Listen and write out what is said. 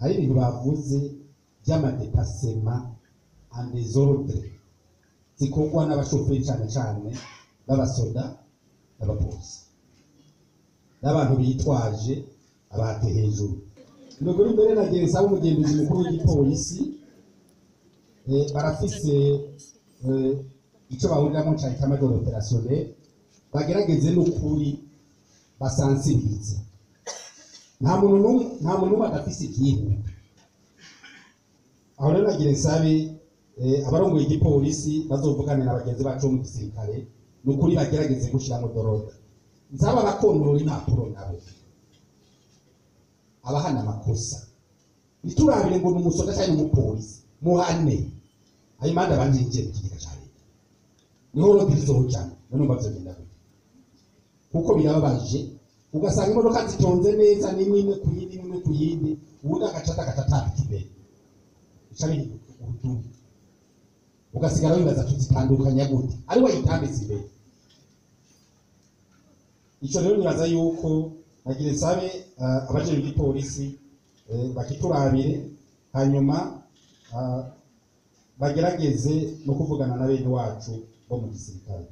Hari ibintu bavuze by'ama dépassements en désordre zikorwa n'abashoferi, cane cane b'abasoda n'abapolisi n'abantu bitwaje abate hejuru. Ni ukuri mbere nagiye nsaba umugenzuzi mukuru w'igipolisi, barafise ico bahuriramo ca état-major opérationnel, bagerageze n'ukuri basansibirize. Nta muntu n'umwe adafise ivyihuta. Aho rero nagira nsabe abarongoye igipolisi bazovugane na bagenzi bacu bo mu gisirikare, ni ukuri bagerageze gushiramwo de l'ordre. Nzaba abakontorora impapuro nabo abahana amakosa, ntiturabire ngo ni umusoda cyangwa umupolisi, muhane ayo manda abanje yinjiye mu kigega ca leta, niho l'ordre izojana. None umva vyogenda gute? Kuko birababaje, ugasanga imodoka zitonze neza, n'imwe imwe ku yindi, imwe ku yindi, uwundi agaca atambika imbere, bica bihinduka urudubi, ugasigara wibaza tuzitandukanya gute ari we yitambitse imbere. Ico rero nibaza yuko nagira nsabe abajejwe igipolisi bakiturabire, hanyuma bagerageze no kuvugana na bene wacu bo mu gisirikare.